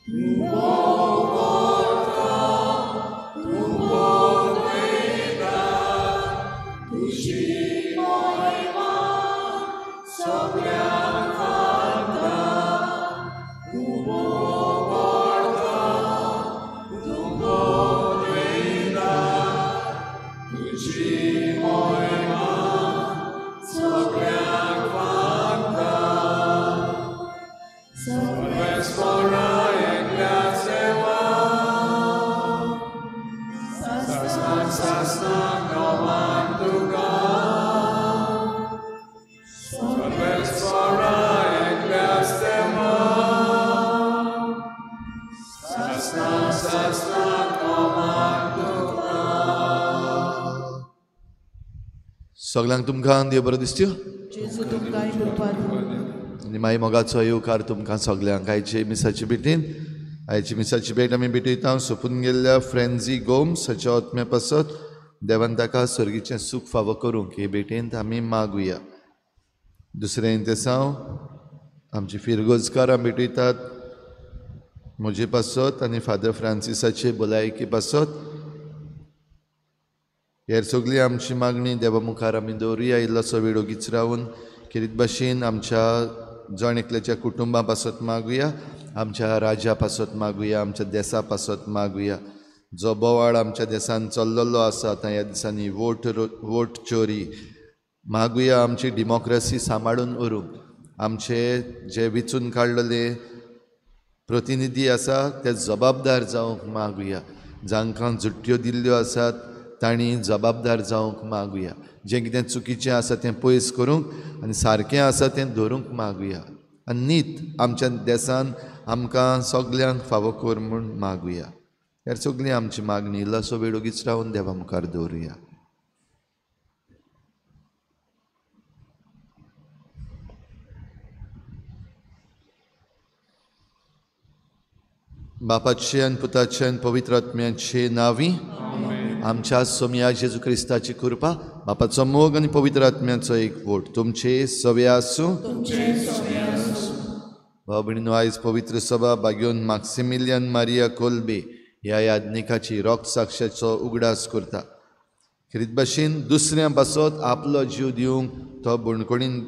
सगळ्यांक तुमकां देव बरो दिसत्यो आनी मागीर मोगाचो येवकार तुमकां सगल्यांक आयचे मिसाचे भेटीन. आयची मिसाची भेट आमी भेटयता सोंपून गेल्ल्या फ्रेंझी गोम्स हाच्या आत्म्या पासत देवान ताका सर्गीचें सूख फावो करूंक हे भेटेंत आमी मागुया. दुसरें तेसांव आमची फिरगोजकारां भेटयतात म्हजे पासत आनी फादर फ्रांसिसाचे भलायके पासत. हेर सगळी आमची मागणी देवा मुखार आमी दवरुया. इल्लोसो वेळ ओगीच रावन खेरीत भाशेन आमच्या जण एकल्याच्या कुटुंबा पासत मागुया, आमच्या राज्या पासत मागुया, आमच्या देसा पासत मागुया. जो बोवाळ आमच्या देसान चल्लेलो आसा आतां ह्या दिसांनी वोट चोरी मागुया. आमची डिमोक्रसी सांबाळून उरूंक आमचे जे विचून काडलेले प्रतिनिधी आसा ते जबाबदार जावंक मागुया. जांकां जुट्ट्यो दिल्ल्यो आसात तांणी जबाबदार जावंक मागुया. जें कितें चुकीचें आसा तें पयस करूंक आनी सारकें आसा तें धरूंक मागुया. आनी नीत आमच्या देसान आमकां सगल्यांक फावो कर म्हूण मागुया. ह्या सगळी आमची मागणी इल्लोसो वेळ ओगीच रावन देवा मुखार दवरुया. बापाचे आनी पुताचे आनी पवित्र आत्म्याचे नांवी आमच्या सोमया जेजू क्रिस्ताची कृपा, बापाचो मोग आनी पवित्र आत्म्याचो एकवट तुमचे सवे आसूं. भाव भयणीनो, आयज पवित्र सभा बागेवन माक्सिमिलियन मारिया कोल्बे ह्या याज्ञिकाची रोख साक्षाचो उगडास करता. खेरीत भाशेन दुसऱ्या पासत आपलो जीव दिवंक तो बणकोणीन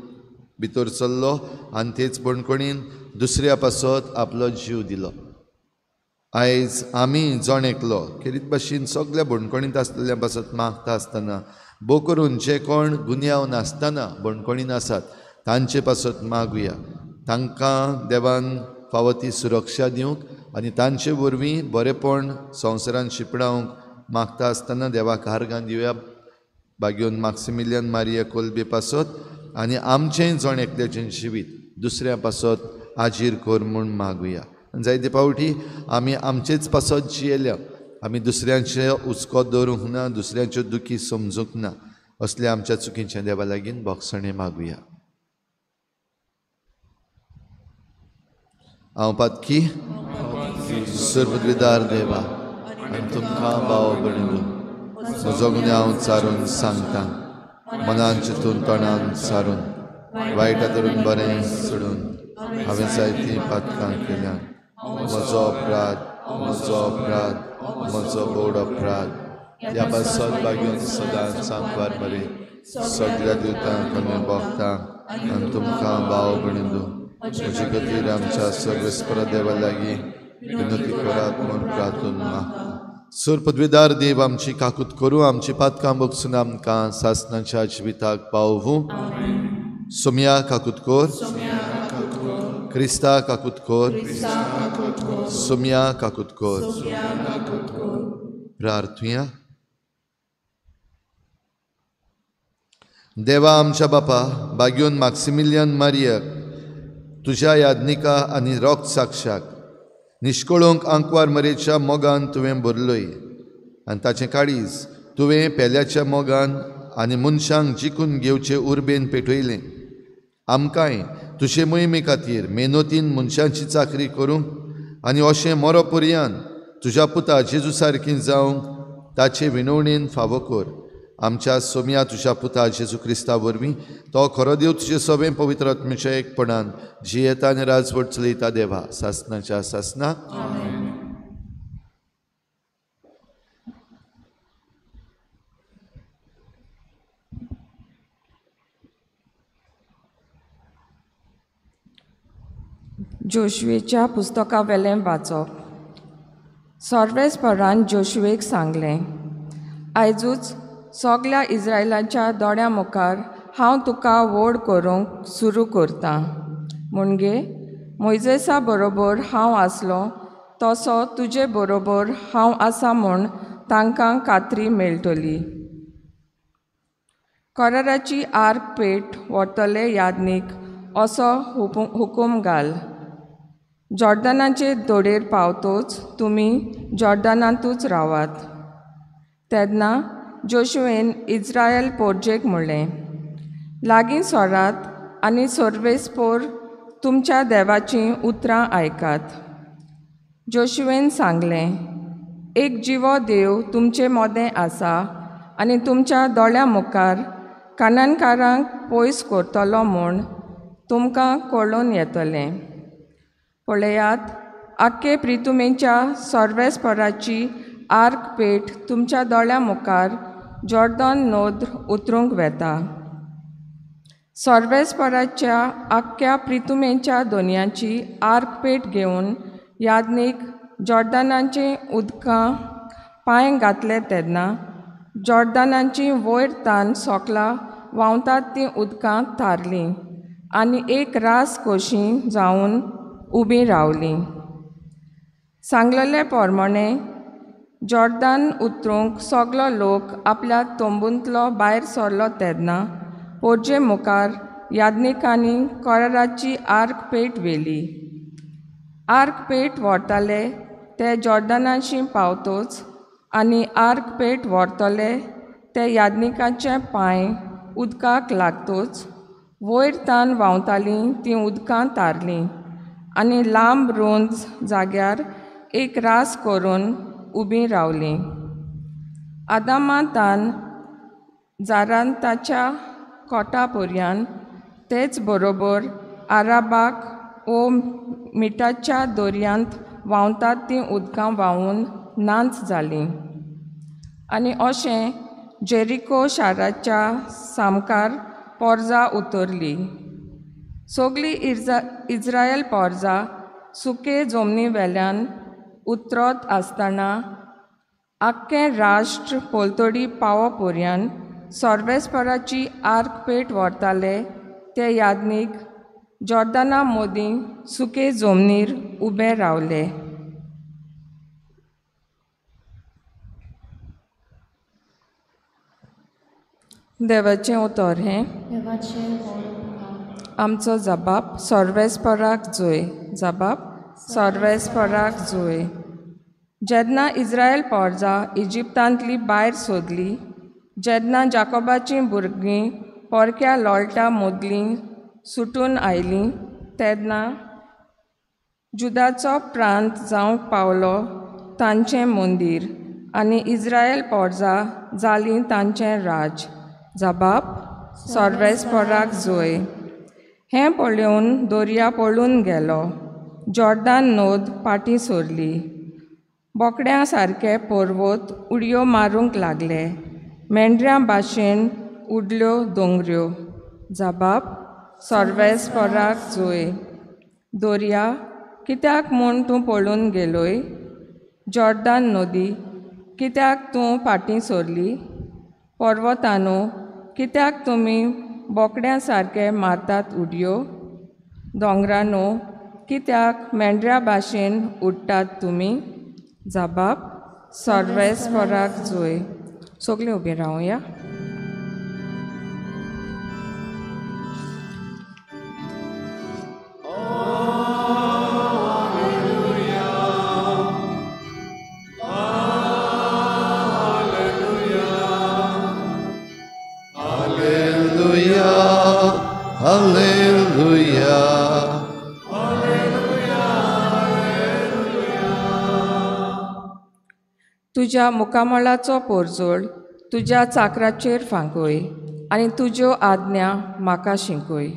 भितर सरलो आनी तेच बणकोणीन दुसऱ्या पासत आपलो जीव दिलो. आयज आमी जण एकलो खेरीत भाशेन सगल्या बणकोणींत आसलेल्या पासत मागता आसतना भोव करून जे कोण गुन्यांव नासतना बणकोणीन आसात तांचे पासत मागुया. तांकां देवान फावो ती सुरक्षा दिवंक आनी तांचे वरवीं बरेपण संवसारान शिंपडावंक मागता आसतना देवाक हारगान दिवया बागेवन माक्सिमिलियन मारिया कोल्बे पासत आनी आमचें जण एकल्याचें जिवीत दुसऱ्या पासत आजीर कर म्हूण मागुया. जायते फावटी आमी आमचेच पासत जियेल्या, आमी दुसऱ्यांचे हुस्को दवरूंक ना, दुसऱ्यांच्यो दुखी समजूंक ना. असल्या आमच्या चुकींच्या देवा लागीं भोगसणें मागुया. हांव पातकी सर्वद्विदार देवा आनी तुमकां भाव भयणीनो म्हजो गुन्यांव चारून सांगता, मनान चिंतून तोंडान सारून वायटा धरून बरें सोडून हांवें जायतीं पातकां केल्यात. म्हजो अपराध, म्हजो अपराध, म्हजो व्हड अपराध. ह्या पासत बागेवन सदांच सांकवार बरें सगळ्या दिवतांक आनी भोगतांक आनी तुमकां भाव भयणीनो म्हजे खातीर आमच्या सर्वेस्पर देवा लागीं विनंती करात म्हूण प्रार्थून मागता. सर पदवीदार देव आमची काकूत करूं, आमची पातकां भोगसून आमकां सासणाच्या जिविताक पावूं. सोमया काकूत कर, क्रिस्ता काकूत कर, सोमया काकूत कर. प्रार्थुया. देवा आमच्या बापा, बागेवन माक्सिमिलियन मारियाक तुज्या याज्ञिका आनी रोख साक्षाक निश्कळोंक आंकवार मरेच्या मोगान तुवें भरलोय आनी ताचें काळीज तुवें पेल्याच्या मोगान आनी मनशांक जिखून घेवचे उर्बेन पेटयलें. आमकांय तुजे मोहिमे खातीर मेहनतीन मनशांची चाकरी करूंक आनी अशें मरो पर्यान तुज्या पुता जेजू सारकी जावंक ताचे विनवणेन फावो कर. आमच्या सोम्या तुज्या पुता जेजू क्रिस्ता वरवीं तो खरो देव तुजे सगळें पवित्र आत्म्याच्या एकपणान जियेता आनी राजवट चलयता देवा सासनाच्या सासना. जोशुएच्या पुस्तका वेलें वाचप. सर्वेस्परान जोशुएक सांगलें, आयजूच सगल्या इस्रायलाच्या दोळ्यां मुखार हांव तुका व्हड करूंक सुरू करतां. म्हणजे मोयजेसा बरोबर हांव आसलो तसो तुजे बरोबर हांव आसा म्हूण तांकां खात्री मेळटली. कराराची आर्क पेट व्हरतले यादनीक असो हुकूम घाल. जॉर्डनाचे दोडेर पावतोच तुमी जॉर्डनांतूच रावात. तेन्ना जोशुएन इस्रायल पोरजेक म्हणलें, लागीं सरात आनी सर्वेस्पोर तुमच्या देवाचीं उतरां आयकात. जोशुएन सांगलें, एक जिवो देव तुमचे मदें आसा आनी तुमच्या दोळ्यां मुखार कानानकारांक पयस करतलो म्हूण तुमकां कळून येतलें. पळयात, आख्खे प्रितुमेच्या सर्वेस्पराची आर्क पेट तुमच्या दोळ्यां मुखार जॉर्दन नोद उतरूंक वेता. सर्वेस्पराच्या आख्ख्या प्रितुमेच्या दोनयांची आर्क पेट घेवन यादनीक जॉर्दनाचीं उदकां पांय घातले तेन्ना जॉर्दनाची वयर तान सोकला व्हांवतात तीं उदकां थारलीं आनी एक रास कशी जावन उबी रावली. सांगलेले प्रमाणे जॉर्दन उतरूंक सगलो लोक आपल्या तंबूंतलो भायर सरलो तेन्ना पोरजे मुखार यादनिकांनी कराराची आर्क पेट व्हेली. आर्क पेट व्हरताले ते जॉर्दनाशी पावतोच आनी आर्क पेट व्हरतले ते यादनिकाचे पांय उदकाक लागतोच वयर तान व्हांवतालीं तीं उदकां तारलीं आनी लांब रुंद जाग्यार एक रास करून उबी रावलीं. आदामातान जारांताच्या कोटा पर्यान तेच बरोबर आराबाक ओ मिठाच्या दर्यांत व्हांवतात तीं उदकां व्हांवून नाच जालीं. आनी अशें जेरिको शाराच्या सामकार पोरजा उतरली. सगली इस्रायल पोरजा सुके जमनी वेल्यान उतरत आसतना आख्खें राष्ट्र पलतडी पावो पर्यान सर्वेस्पराची आर्क पेट व्हरताले ते यादनीक जॉर्दना मोदीं सुके जमनीर उबे रावले. देवाचें उतर हें. आमचो जबाब सर्वेस्पराक जोय. जबाब सर्वेस्पराक जोय. जेन्ना इस्रायल पोरजा इजिप्तांतली भायर सोदली, जेन्ना जाकोबाचीं भुरगीं परक्या लोळटा मदलीं सुटून आयलीं, तेन्ना जुदाचो प्रांत जावंक पावलो तांचें मंदीर आनी इस्रायल पोरजा जालीं तांचें राज. जबाब सर्वेस्पराक जोय. हें पळोवन दर्या पळून गेलो, जॉर्दन नद फाटीं सरली. बोकड्यां सारके पर्वत उडयो मारूंक लागले, मेंढऱ्यां भाशेन उडल्यो दोंगऱ्यो. जबाब सर्वेस्पराक जोय. दर्या कित्याक म्हूण तूं पळून गेलोय? जॉर्दन नदी कित्याक तूं फाटीं सरली? पर्वतानो कित्याक तुमी बोकड्यां सारके मारतात उडयो? दोंगरानो कित्याक मेंढऱ्या भाशेन उडटात तुमी? जबाब सर्वेस्पराक जोय. सगळीं उबीं रावया. तुज्या मुखामळाचो पोरजोळ तुज्या चाकराचेर फांकय आनी तुज्यो आज्ञा म्हाका शिकय.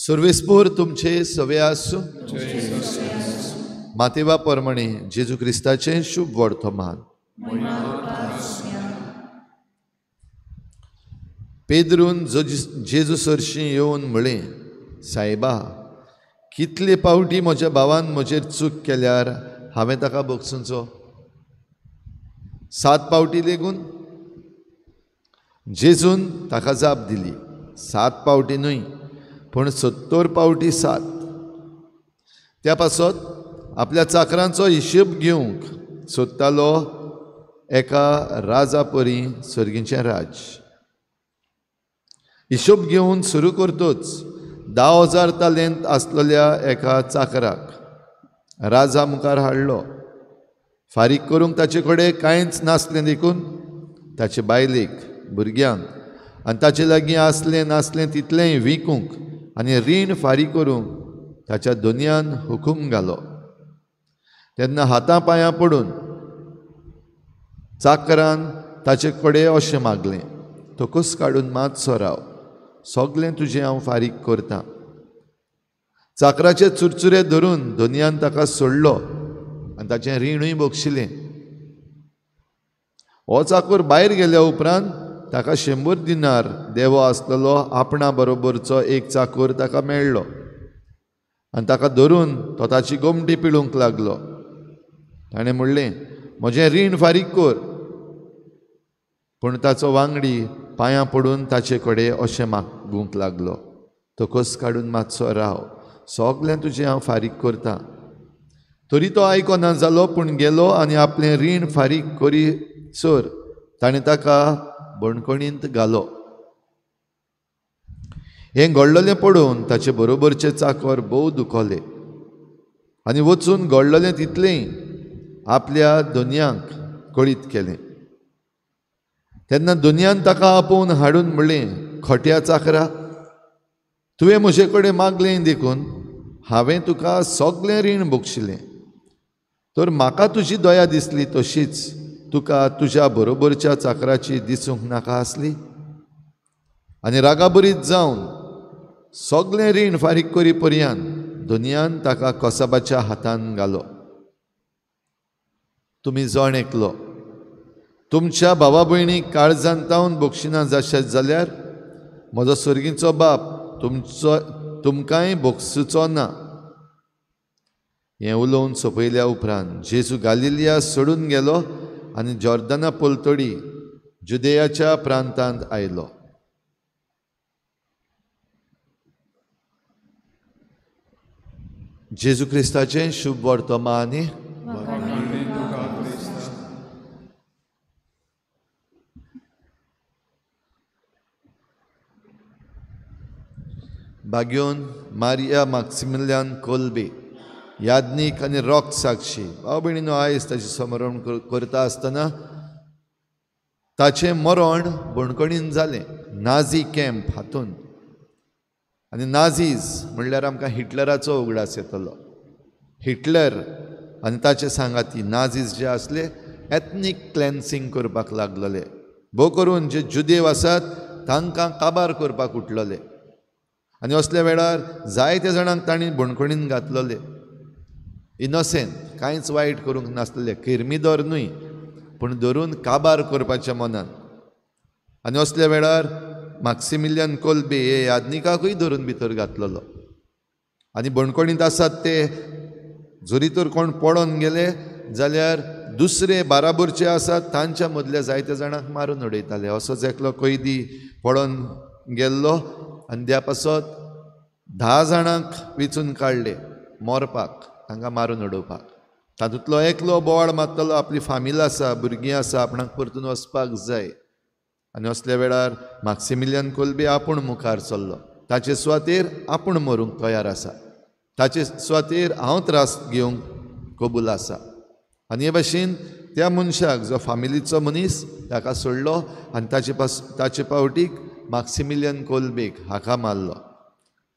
सर्वेस्पोर तुमचे सवे आसूं. मातेवा परमणे जेजू क्रिस्ताचें शुभ वर्तमान. पेद्रून जेजू सरशीं येवन म्हळें, सायबा, कितले पावटी म्हज्या भावान म्हजेर चूक केल्यार हांवें ताका भोगसुचो? 7 पावटी लेगून? जेजून ताका जाप दिली, 7 पावटी न्हय पूण 70 पावटी 7. त्या पासत आपल्या चाकरांचो हिशेब घेवंक सोदतालो एका राजा परी सर्गीचें राज. हिशोब घेवन सुरू करतोच 10,000 तालेंत आसलेल्या एका चाकराक राजा मुखार हाडलो. फारीक करूंक ताचे कडेन कांयच नासलें देखून ताचे बायलेक, भुरग्यांक आनी ताचे लागीं आसलें नासलें तितलेंय विकूंक आनी रीण फारीक करूंक ताच्या दोनयान हुकूम घालो. तेन्ना हाता पांयां पडून चाकरान ताचे कडेन अशें मागलें, तकस काडून मातसो राव, सगलें तुजें हांव फारीक करतां. चाकराचे चुरचुरे धरून दोनयान ताका सोडलो आनी ताचें रिणूय बक्षिलें. हो चाकूर भायर गेल्या उपरांत ताका 100 दिनार देवो आसलेलो आपणा बरोबरचो एक चाकूर ताका मेळ्ळो आनी ताका धरून तो ताची गोमटी पिळूंक लागलो. ताणें म्हणलें, म्हजें रीण फारीक कर. पूण ताचो वांगडी पांयां पडून ताचे कडेन अशें मागूंक लागलो, तकस काडून मातसो राव, सगलें तुजें हांव फारीक करतां. तरी तो आयकना जालो, पूण गेलो आनी आपलें रीण फारीक करी सर ताणें ताका बणकणींत घालो. हें घडलेलें पळोवन ताचे बरोबरचे चाकर भोव दुखले आनी वचून घडलेलें तितलेंय आपल्या दोनयांक कळीत केलें. तेन्ना दोनयान ताका आपोवन हाडून म्हणलें, खोट्या चाकरा, तुवें म्हजे कडेन मागलें देखून हांवें तुका सगलें रीण बक्षिलें, तर म्हाका तुजी दया दिसली तशीच तुका तुज्या बरोबरच्या चाकराची दिसूंक नाका आसली? आनी रागाबरीत जावन सगलें रीण फारीक करी पर्यंत दोनयान ताका कसाबाच्या हातान घालो. तुमी जण एकलो तुमच्या भावा भयणीक काळजान तावन बक्षिना जाशात जाल्यार म्हजो सर्गीचो बाप तुमचो तुमकांय बक्षुचो ना. हें उलोवन सोंपयल्या उपरांत जेजू गालिलिया सोडून गेलो आनी जॉर्दना पलतडी जुदेयाच्या प्रांतांत आयलो. जेजू क्रिस्ताचें शुभ वर्तमान. बाग्योन मारिया माक्सिमिलियन कोल्बे याज्ञीक आनी रॉक साक्षी भाव भयणीनो, आयज ताचें स्मरण करता आसतना ताचें मरण बणकणीन जालें, नाझी कॅम्प हातूंत. आनी नाझीज म्हणल्यार आमकां हिटलराचो उगडास येतलो. हिटलर आनी ताचे सांगाती नाझीज जे आसले एथनीक क्लॅन्सिंग करपाक लागलेले, भोव करून जे जुदेव आसात तांकां काबार करपाक उठलेले आनी असल्या वेळार जायत्या जाणांक तांणी बणकणीन घातलेले. इनोसेंट, कांयच वायट करूंक नासलेले, किर्मिदोर न्हय, पूण धरून काबार करपाच्या मनान. आनी असल्या वेळार माक्सिमिलियन कोल्बे हे याज्ञिकाकूय धरून भितर घातलेलो. आनी बणकणींत आसात ते जरी तर कोण पडोन गेले जाल्यार दुसरे बाराबरचे आसात तांच्या मदल्या जायत्या जाणांक मारून उडयताले. असोच एकलो कैदी पडोन गेल्लो आनी त्या पासत 10 जाणांक वेंचून काडले मरपाक, तांकां मारून उडोवपाक. तातूंतलो एकलो बोवाळ मारतलो, आपली फामील आसा, भुरगीं आसा, आपणाक परतून वचपाक जाय. आनी असल्या वेळार माक्सिमिलियन कोल्बे आपूण मुखार सरलो, ताचे सुवातेर आपूण मरूंक तयार आसा, ताचे सुवातेर हांव त्रास घेवंक कबूल आसा. आनी हे भाशेन त्या मनशाक जो फामिलीचो मनीस ताका सोडलो आनी ताचे पावटीक माक्सिमिलियन कोलबेक हाका मारलो.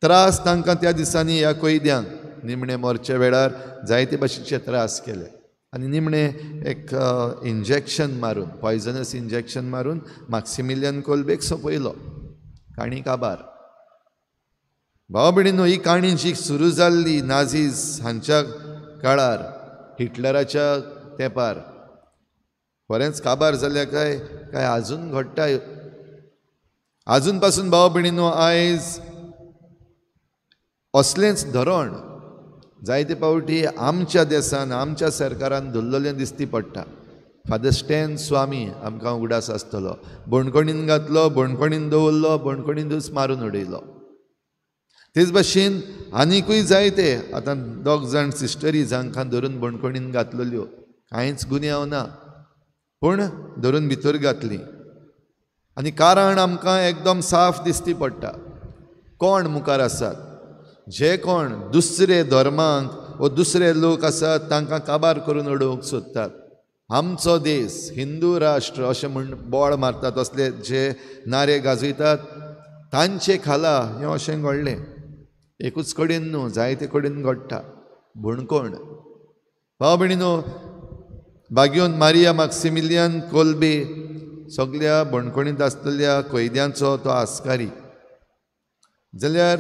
त्रास तांकां त्या दिसांनी ह्या कैद्यांक निमणे मोरच्या वेळार जायते भाशेचे त्रास केले आनी निमणे एक इंजेक्शन मारून, पॉयजनस इंजेक्शन मारून माक्सिमिलियन कोलबेक सोंपयलो. काणी काबार. भाव भयणींनो, ही काणी जी सुरू जाल्ली नाझीज हांच्या काळार, हिटलराच्या तेंपार, बरेंच काबार जाल्या काय काय आजून घडटा. आजून पासून भाव भयणींनो आयज असलेंच धोरण जायते पावटी आमच्या देसान, आमच्या सरकारान धरलेलें दिसती पडटा. फादर स्टॅन स्वामी आमकां उगडास आसतलो, बणकणीन घातलो, बणकणीन दवरलो, बणकणीनूच मारून उडयलो. तेच भाशेन आनिकूय जायते आतां दोग जाण सिस्टरी जांकां धरून बणकणीन घातलेल्यो, कांयच गुन्यांव ना पूण धरून भितर घातली. आनी कारण आमकां एकदम साफ दिसती पडटा कोण मुखार आसात. जे कोण दुसरे धर्मांक वो दुसरे लोक आसात तांकां काबार करून उडोवंक सोदतात. आमचो देश हिंदू राष्ट्र अशें म्हूण बोळ मारतात, असले जे नारे गाजयतात तांचे खाला हें अशें घडलें. एकूच कडेन न्हू, जायते कडेन घडटा. बणकोण. भाव भयणीनो, बागियोन मारिया माक्सिमिलियन कोलबे सगल्या बणकोणींत आसलेल्या कैद्यांचो तो आस्कारी. जाल्यार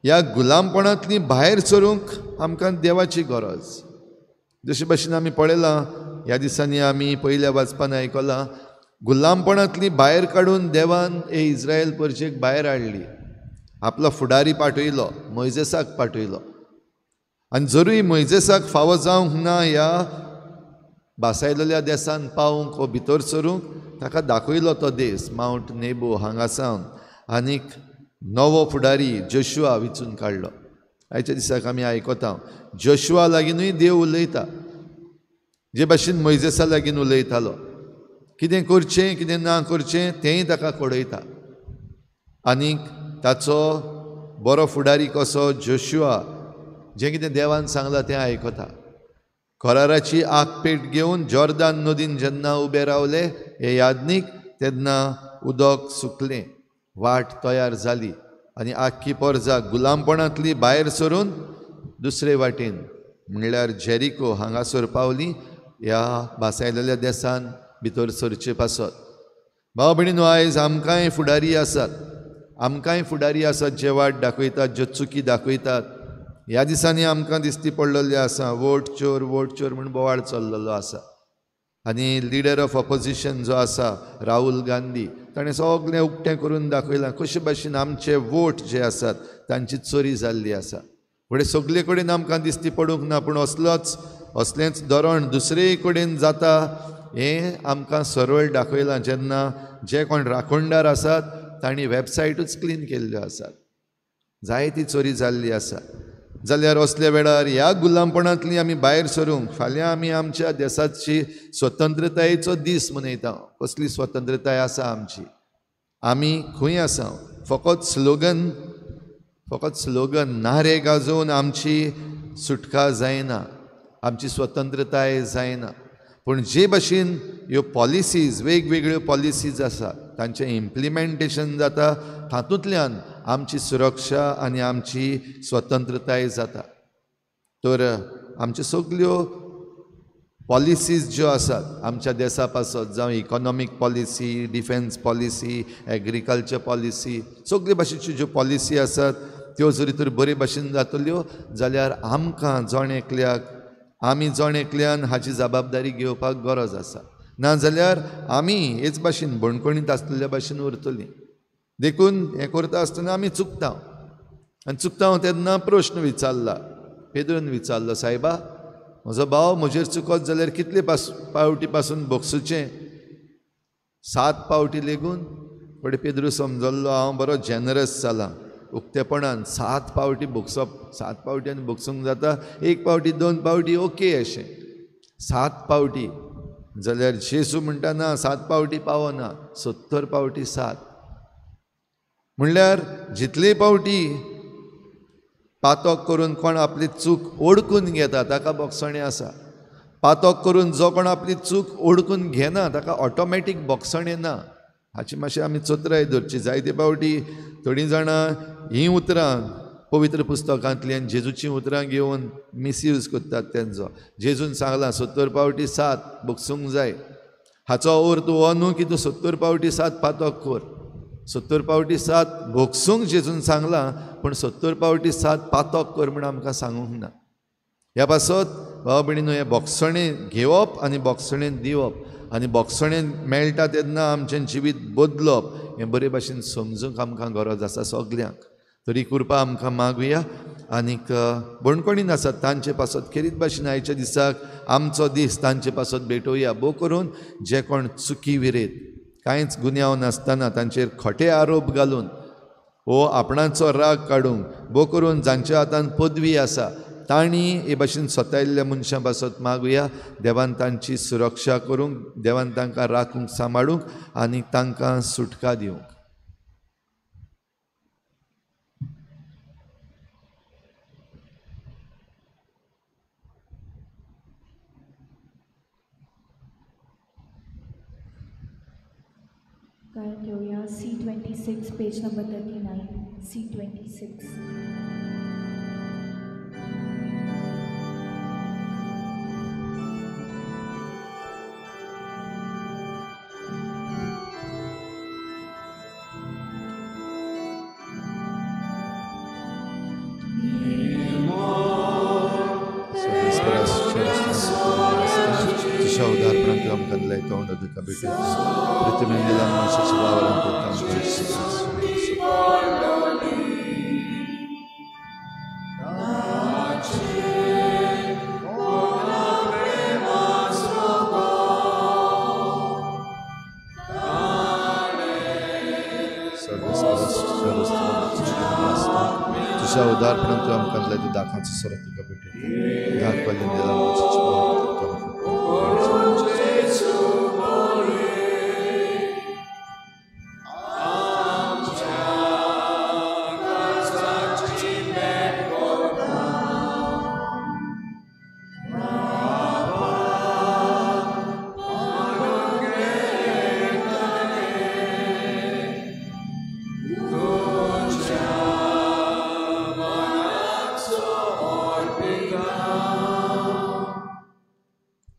ह्या गुलामपणांतली भायर सरूंक आमकां देवाची गरज. जशे भाशेन आमी पळयलां ह्या दिसांनी, आमी पयल्या वाचपान आयकलां, गुलामपणांतली भायर काडून देवान हे इस्रायल परजेक भायर हाडली. आपलो फुडारी पाठयलो, मोयजेसाक पाठयलो. आनी जरूय मोयजेसाक फावो जावंक ना ह्या भासायलेल्या देसान पावूंक वो भितर सरूंक, ताका दाखयलो तो देस मावंट नेबो हांगा सावन. आनीक नवो फुडारी जोशुआ विचून काडलो. आयच्या दिसाक आमी आयकता जोशुआ लागीनूय देव उलयता, जे भाशेन मोयजेसा लागीन उलयतालो. कितें करचें कितें ना करचें तेंय ताका कळयता. आनीक ताचो बरो फुडारी कसो जोशुआ जें कितें देवान सांगलां तें आयकता. कराराची आगपेट घेवन जॉर्दान नदीन जेन्ना उबे रावले हे यादनीक, तेन्ना उदक सुकलें, वाट तयार जाली आनी आख्खी परजा गुलामपणांतली भायर सरून दुसरे वाटेन म्हणल्यार जेरिको हांगासर पावली, ह्या भासायलेल्या देसान भितर सरचे पासत. भाव भयणीनो, आयज आमकांय फुडारी आसात, आमकांय फुडारी आसात जे वाट दाखयतात, ज्यो चुकी दाखयतात. ह्या दिसांनी आमकां दिसती पडलेलें आसा वोट चोर वोट चोर म्हूण बोवाळ चल्लेलो आसा. आनी लिडर ऑफ ऑपोजिशन जो आसा राहुल गांधी, ताणें सगळें उक्तें करून दाखयलां कशे भाशेन आमचे वोट जे आसात तांची चोरी जाल्ली आसा. फुडें सगळे कडेन आमकां दिसती पडूंक ना, पूण असलेंच धोरण दुसरे कडेन जाता हें आमकां सरळ दाखयलां जेन्ना जे कोण राखणदार आसात तांणी वेबसायटूच क्लीन केल्ल्यो आसात, जायती चोरी जाल्ली आसा. जाल्यार असल्या वेळार ह्या गुलामपणांतली आमी भायर सरूंक फाल्यां आमी आमच्या देसाची स्वतंत्रतायेचो दीस मनयता. कसली स्वतंत्रताय आसा आमची? आमी खंय आसा? फकत स्लोगन, फकत स्लोगन नारे गाजोवन आमची सुटका जायना, आमची स्वतंत्रताय जायना. पूण जे भाशेन ह्यो पॉलिसीज, वेगवेगळ्यो पॉलिसीज आसात तांचें इम्प्लिमेंटेशन जाता, तातूंतल्यान आमची सुरक्षा आनी आमची स्वतंत्रताय जाता. तर आमच्यो सगल्यो पॉलिसीज ज्यो आसात आमच्या देसा पासत, जावं economic policy, defence policy, agriculture policy, सगळे भाशेच्यो ज्यो पॉलिसी आसात त्यो जरी तर बरे भाशेन जातल्यो जाल्यार आमकां जण एकल्याक, आमी जण एकल्यान हाची जबाबदारी घेवपाक गरज आसा. नाजाल्यार आमी हेच भाशेन बणकणींत आसलेल्या भाशेन उरतलीं. देखून हें करता आसतना आमी चुकता, आनी चुकता तेन्ना प्रश्न विचारला, पेद्रून विचारलो, सायबा म्हजो भाव म्हजेर चुकत जाल्यार कितले पावटी पासून भोगसुचें? 7 पावटी लेगून? फुडें पेद्रू समजल्लो हांव बरो जेनरस जालां, उक्तेपणान 7 पावटी भोगसप, 7 पावटी आनी भोगसूंक जाता, 1 पावटी 2 पावटी ओके, अशें 7 पावटी जाल्यार जेजू म्हणटा ना, 7 पावटी पावना, 70 पावटी 7. म्हणल्यार जितले पावटी पातक करून कोण आपली चूक ओडकून घेता ताका बोगसणें आसा. पातक करून जो कोण आपली चूक ओडकून घेना ताका ऑटोमॅटीक बोगसणें ना. हाची मातशी आमी चतुराय धरची. जायते पावटी थोडीं जाणां हीं उतरां पवित्र पुस्तकांतल्यान जेजूचीं उतरां घेवन मिसयूज करतात तेंचो. जेजून सांगलां 70 पावटी 7 बोगसूंक जाय. हाचो अर्थ हो न्हू की तूं 70 पावटी 7 पातक कर. 70 पावटी 7 भोगसूंक जेजून सांगलां, पूण 70 पावटी 7 पातक कर म्हूण आमकां सांगूंक ना. ह्या पासत भाव भयणीनो, हें बोगसणें घेवप आनी बोगसणें दिवप आनी बोगसणें मेळटा तेन्ना आमचें जिवीत बदलप हें बरे भाशेन समजूंक आमकां गरज आसा सगल्यांक. तरी कृपा आमकां मागुया. आनीक बणकोणीन आसात तांचे पासत खेरीत भाशेन आयच्या दिसाक आमचो दीस तांचे पासत भेटोवया. भोव करून जे कोण चुकी विरेत कांयच गुन्यांव नासतना तांचेर खोटे आरोप घालून वो आपणाचो राग काडूंक, भोव करून जांच्या हातान पदवी आसा तांणी हे भाशेन सतायल्ल्या मनशां पासत मागुया. देवान तांची सुरक्षा करूंक, देवान तांकां राखूंक सांबाळूंक आनी तांकां सुटका दिवंक. घेवया C26 page number 39 C26. तुझ्या उदारपणान तूं आमकां दिलाय त्या दाखाचो सोरो तुका भेटयता.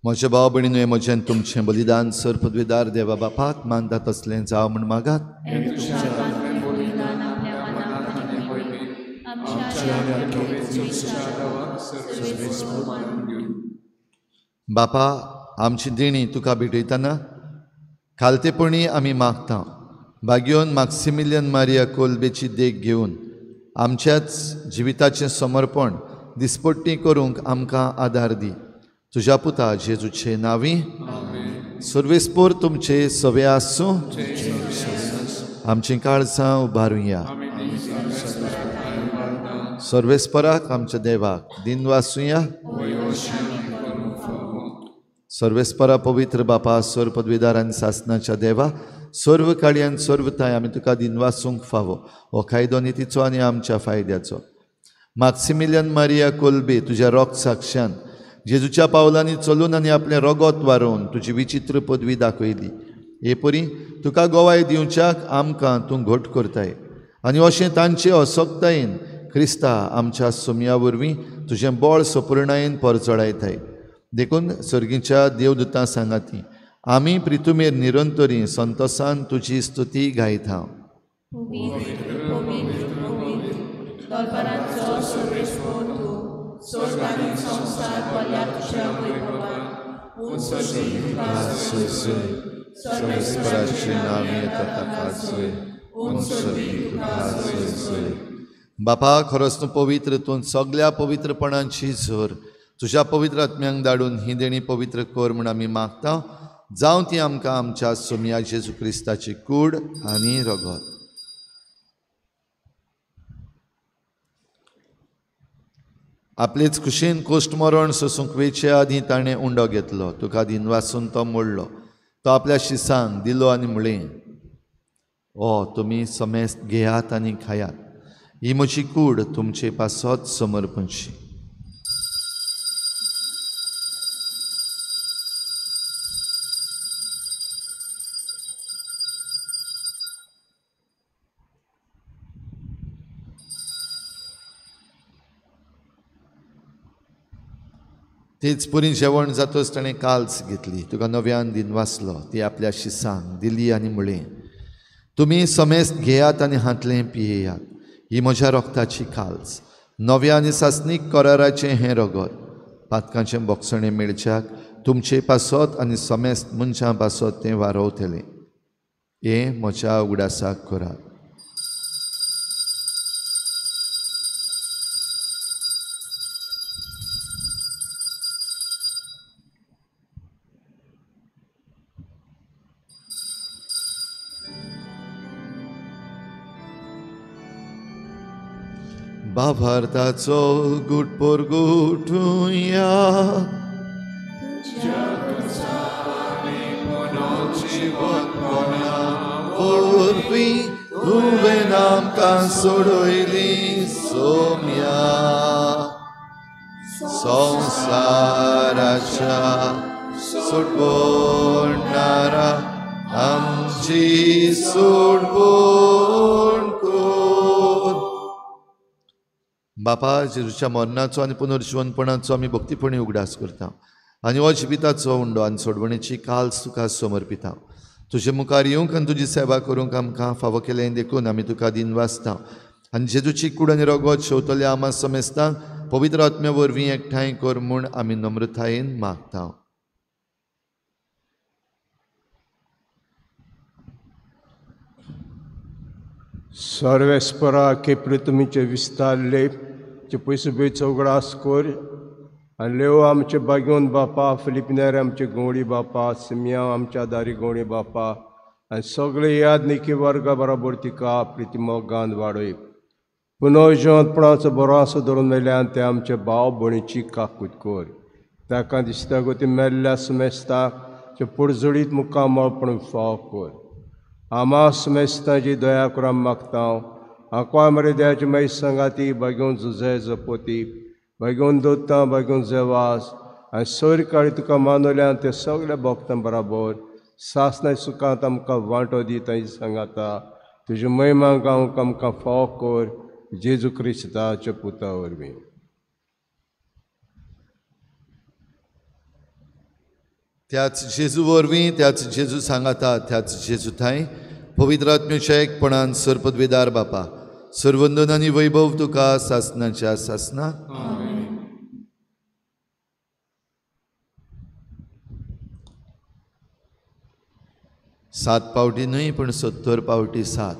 म्हज्या भाव भयणीनो, हें म्हजें तुमचें बलिदान सर पदवीदार देवा बापाक मानता तसलें जावं म्हूण मागात. बापा, आमची देणी तुका भेटयतना खालतेपणी आमी मागता. भाग्योन माक्सिमिलियन मारिया कोलबेची देख घेवन आमच्याच जिविताचें समर्पण दिसपट्टी करूंक आमकां आदार दी. तुज्या पुता जेजूचे नांवी. सर्वेस्पोर तुमचे सवे आसूं. आमचीं काळजां उबारुया. सर्वेस्पराक आमच्या देवाक दिनवासुया. सर्वेस्परा पवित्र बापा, सर्व पदवीदार आनी सासनाच्या देवा, सर्व काळयान सर्व थांय आमी तुका दिनवासूंक फावो. हो कायदो नितीचो आनी आमच्या फायद्याचो. माक्सिमिलियन मारिया कोलबे तुज्या रोग साक्षान जेजूच्या पावलांनी चलून आनी आपलें रगत वारोवन तुजी विचित्र पदवी दाखयली. हे परी तुका गोवाय दिवच्याक आमकां तूं घट करताय आनी अशें तांचे असक्तायेन क्रिस्ता आमच्या सोमया वरवीं तुजें बळ सपुर्णायेन परजळायताय. देखून सर्गीच्या देवदूतां सांगाती आमी प्रितुमेर निरंतरी संतोसान तुजी स्तुती गायता. बापा, खरोच तूं पवित्र, तूं सगल्या पवित्रपणाची झर. तुज्या पवित्र आत्म्यांक धाडून ही देणी पवित्र कर म्हूण आमी मागता. जावं ती आमकां आमच्या सोमया जेजू क्रिस्ताची कूड आनी रगत. आपलेच खुशेन कोश्ट मरण सोसूंक वेचे आदीं ताणें उंडो घेतलो. तुका दिनवासून तो मोडलो. तो आपल्या शिसांक दिलो आनी म्हणलें, ओ तुमी समेस्त घेयात आनी खायात, ही म्हजी कूड तुमचे पासत समर्पणची. तीच पुरी जेवण जातच ताणें काल्स घेतली, तुका नव्यान दिन वाचलो, ती आपल्या शिसांक दिली आनी म्हळें, तुमी समेस्त घेयात आनी हांतलें पियेयात, ही म्हज्या रोगताची काल्स, नव्या आनी सासणीक कराराचें हें रगत, पातकांचें बोगसणें मेळच्याक तुमचे पासत आनी समेस्त मनशां पासत तें वारोवतलें. हें म्हज्या उगडासाक करात. भावार्थाचो गुट परगुटुया, वरवीं तुवें आमकां सोडयली सोम्या, संवसाराच्या सोडवणारा आमची सोडवण कर. बापा, जेजूच्या मरणाचो आनी पुनर्जिवनपणाचो आमी भक्तीपणी उगडास करता आनी हो जिविताचो उंडो आनी सोडवणेची काल्स तुका समर्पिता. तुजे मुखार येवंक आनी तुजी सेवा करूंक आमकां फावो केलें देखून आमी तुका दिनवासता आनी जेजूची कूड आनी रगत शेवतल्या आमा समेस्तांक पवित्र आत्म्या वरवीं एकठांय कर म्हूण आमी नम्रतायेन मागता. सर्वेस्परा के पृथ्वीचे विस्तारले पयसुबेचो उगडास कर आनी लेव आमचे बागेवन बापा, फिलिपिनार आमचे गवळी बापा, सिमिया आमच्या दारी गवळी बापा आनी सगळे याद निकी वर्गा बरोबर तिका प्रितिमोगान वाडय. पुनर्जिवंतपणाचो बरो आसो धरून मेल्यान ते आमचे भाव भयणीची काकूत कर. ताका दिसता गो ती मेल्ल्या समेस्ताक ते पुरजोडीत मुखामळपण फाव कर. आमा समेस्तांची दया करून मागता. आंकवार मरे दयाची मागीर सांगाती बागेवन जुजे जपोती, बागेवन दोता, बागेवन जेवास आनी सोयरकाळी तुका मानवल्यान ते सगळे भोगतां बराबर सासणाय सुखांत आमकां वांटो दी. तांची सांगाता तुजी महिमा गावंक आमकां फाव कर, जेजू क्रिस्ताच्या पुता वरवीं. त्याच जेजू वरवीं, त्याच जेजू सांगाता, त्याच जेजू थांय पवित्र आत्म्याच्या एकपणान सर्पद्वेदार बापा, सर्वंदन आनी वैभव तुका सासणाच्या सासना. सात पावटी न्हय पूण 70 पावटी 7.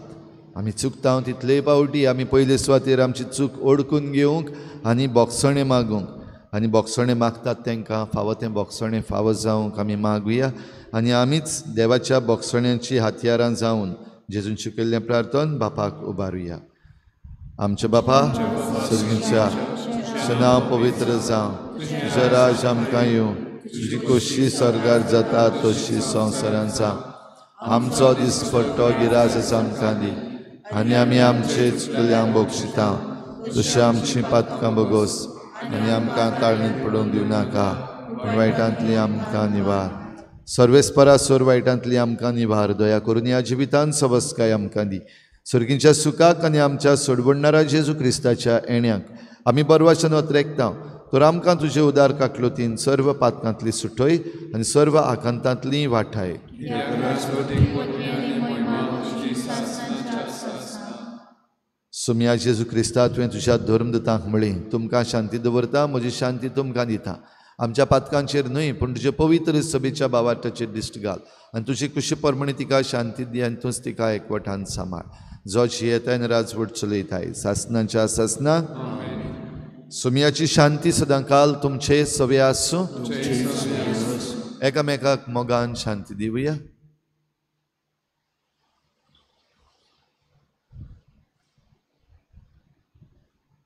आमी चुकता तितले पावटी आमी पयले सुवातेर आमची चूक ओडकून घेवंक आनी बोगसणें मागूंक आनी बोगसणें मागतात तांकां फावो तें बोगसणें फावो जावंक आमी मागुया आनी आमीच देवाच्या बोगसण्याची हत्यारां जावन जेजून शिकयल्लें प्रार्थन बापाक उबारुया. आमच्या बापा सर्गीच्या, तुजें नांव पवित्र जावं, तुजें राज आमकां येवं, तुजी खोशी स्वर्गार जाता तशी संवसारांत जावं. आमचो दिसपट्टो गिरास आमकां दी आनी आमी आमचे चुकल्यांक बक्षिता तशें आमचीं पातकां बगोस आनी आमकां ताळणीत पडोवंक दिवं नाका, पूण वायटांतली आमकां निवार. सर्वेस्परा सोर वायटांतली आमकां निवार. दया करून ह्या जिवितान सवस्काय आमकां दी. सर्गींच्या सुखाक आनी आमच्या सोडवणणारा जेजू क्रिस्ताच्या येण्याक आमी बरवाचन वत्रेकता. तर आमकां तुजे उदार काकलोतीन सर्व पातकांतली सुटय आनी सर्व आकांतांतली वाठाय. सुमया जेजू क्रिस्ता, तुवें तुज्या धर्मदूतांक म्हळें, तुमकां शांती दवरता, म्हजी शांती तुमकां दिता. आमच्या पातकांचेर न्हय पूण तुजे पवित्र सभेच्या बावाटाचेर दिश्ट घाल आनी तुजी कुशी प्रमाणे तिका शांती दी आनी तूंच तिका एकवटान सांबाळ, जो जियेताय आनी राजवट चलयताय सासणाच्या सासना. सुमयाची शांती सदांकाल तुमचे सवे आसूं. एकामेकाक मोगान शांती दिवया.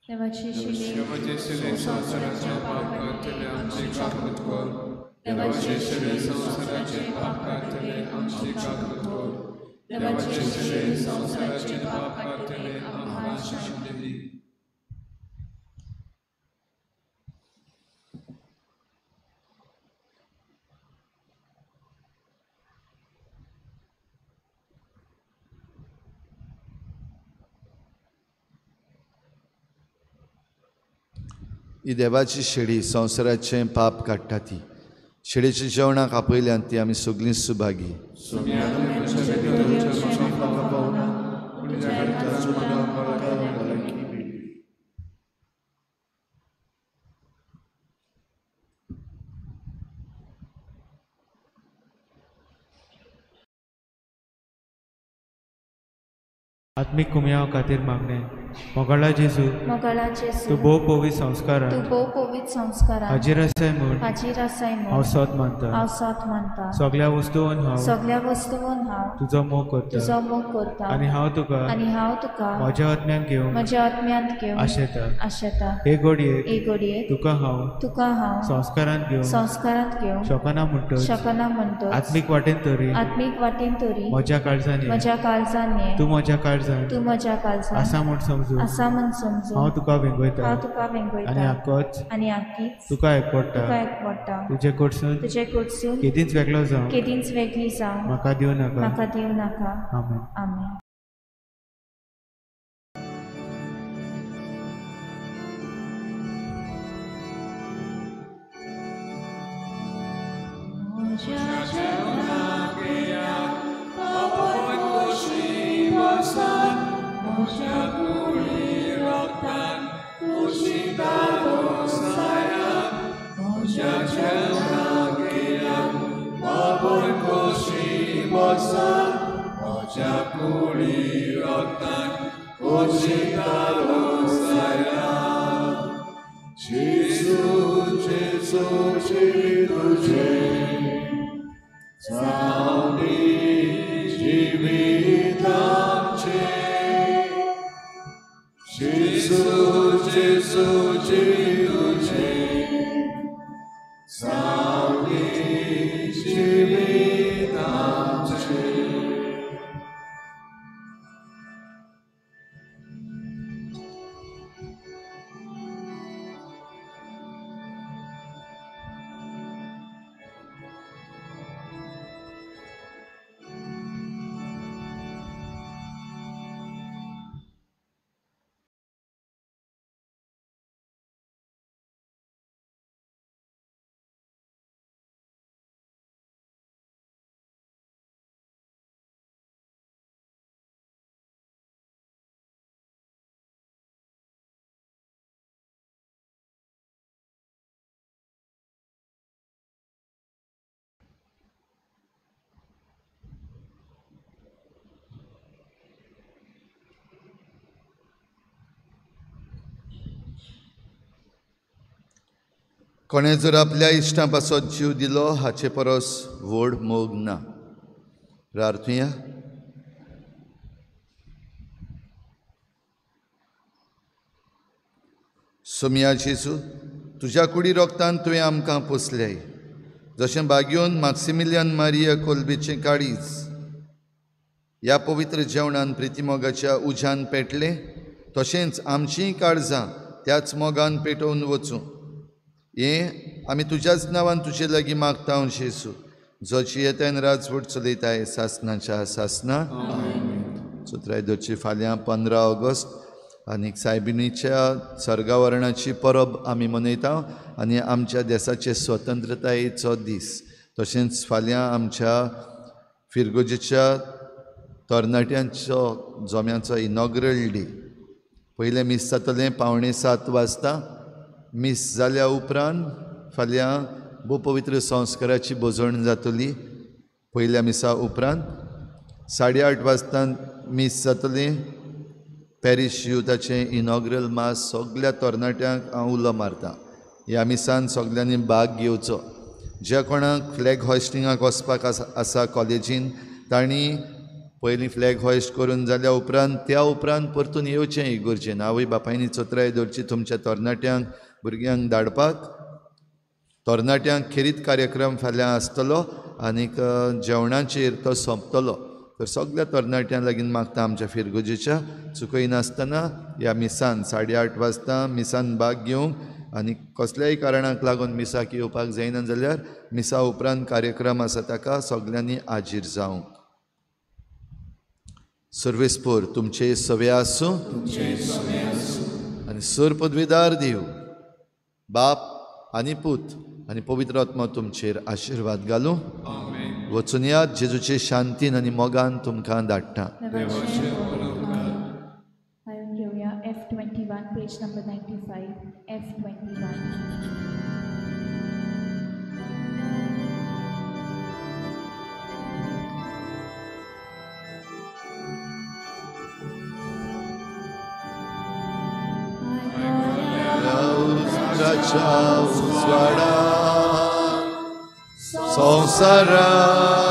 देवाचे शिले संवसाराचे पाप काडटले आमची काकूत कर. देवाचे शिले संवसाराचे पाप काडटले आमची काकूत कर. देवाचे शेळी संवसाराचे पाप काडटले आमकां शांती दी. ही देवाची शेळी संवसाराचें पाप काडटा ती शेळीच्या जेवणाक आपयल्यान ती आमी सगळीं सुभागी. आत्मीक कुमयाव खातीर मागणें. मोगाळा जेजू, तूं भोव पवित्र संस्कारांत हाजीर आसाय म्हूण हांव सोत मानता. सगळ्या वस्तून हांव तुजो मोग करता आनी हांव तुका म्हज्या आत्म्यांत घेवंक आशेता. हे घडयेक तुका हांव संस्कारांत घेवंक शकना म्हणटच आत्मीक वाटेन तरी म्हज्या काळजान ये, तूं म्हज्या काळजान आसा म्हूण समजून हांव तुका वेंगयता आनी आकीच तुका एकवटा. तुजे कडसून केदींच वेगळो जावं म्हाका दिवं नाका. आमेन. आमेन. कोणें जर आपल्या इश्टां पासत जीव दिलो हाचे परस व्हड मोग ना. प्रार्थुया. सोमया जेजू, तुज्या कुडी रोगतान तुवें आमकां पोसल्याय. जशें बागयोन माक्सिमिलियन मारिया कोलबेचें काळीज ह्या पवित्र जेवणान प्रितीमोगाच्या उज्यान पेटलें, तशेंच आमचींय काळजां त्याच मोगान पेटोवन वचूं. हें आमी तुज्याच नांवान तुजे लागीं मागता जेजू, जो जियेतान राजवट चलयताय सासनाच्या सासना. चोत्राय धरची फाल्यां 15 ऑगस्ट आनी सायबिणीच्या सर्गावरणाची परब आमी मनयता आनी आमच्या देसाचे स्वतंत्रतायेचो दीस. तशेंच फाल्यां आमच्या फिरगोजेच्या तरणाट्यांचो जोम्याचो इनॉग्रल डे. पयलें मीस जातलें 6:45 वाजता. मीस जाल्या उपरांत फाल्यां भोव पवित्र संस्काराची भोजवण जातली. पयल्या मिसा उपरांत 8:30 वाजता मीस जातलें. पॅरीश युथाचें इनॉग्रल मास सगल्या तरणाट्यांक हांव उलो मारता. ह्या मिसान सगल्यांनी भाग घेवचो. ज्या कोणाक फ्लॅग हॉयस्टिंगाक वचपाक आसा कॉलेजीन, तांणी पयलीं फ्लॅग हॉयस्ट करून जाल्या उपरांत त्या उपरांत परतून येवचें इगोर्जेन. आवय बापायनी चोत्राय दवरची तुमच्या तरणाट्यांक भुरग्यांक धाडपाक. तरणाट्यांक खेरीत कार्यक्रम फाल्यां आसतलो आनीक जेवणाचेर तो सोंपतलो. तर सगळ्या तरणाट्यां लागीं मागता आमच्या फिरगोजेच्या चुकयनासतना ह्या मिसान 8:30 वाजता मिसान भाग घेवंक आनी कसल्याय कारणाक लागून मिसाक येवपाक जायना जाल्यार मिसा उपरांत कार्यक्रम आसा ताका सगल्यांनी हाजीर जावंक. सर्वेस्पोर तुमचे सवे आसूं आनी सर पदवीदार दिव बाप आनी पूत आनी पवित्र आत्मा तुमचेर आशिर्वाद घालूं. वचून यात जेजूचे शांतीन आनी मोगान तुमकां धाडटा. घेवया F21 page number 95 F21. संवसारांतलो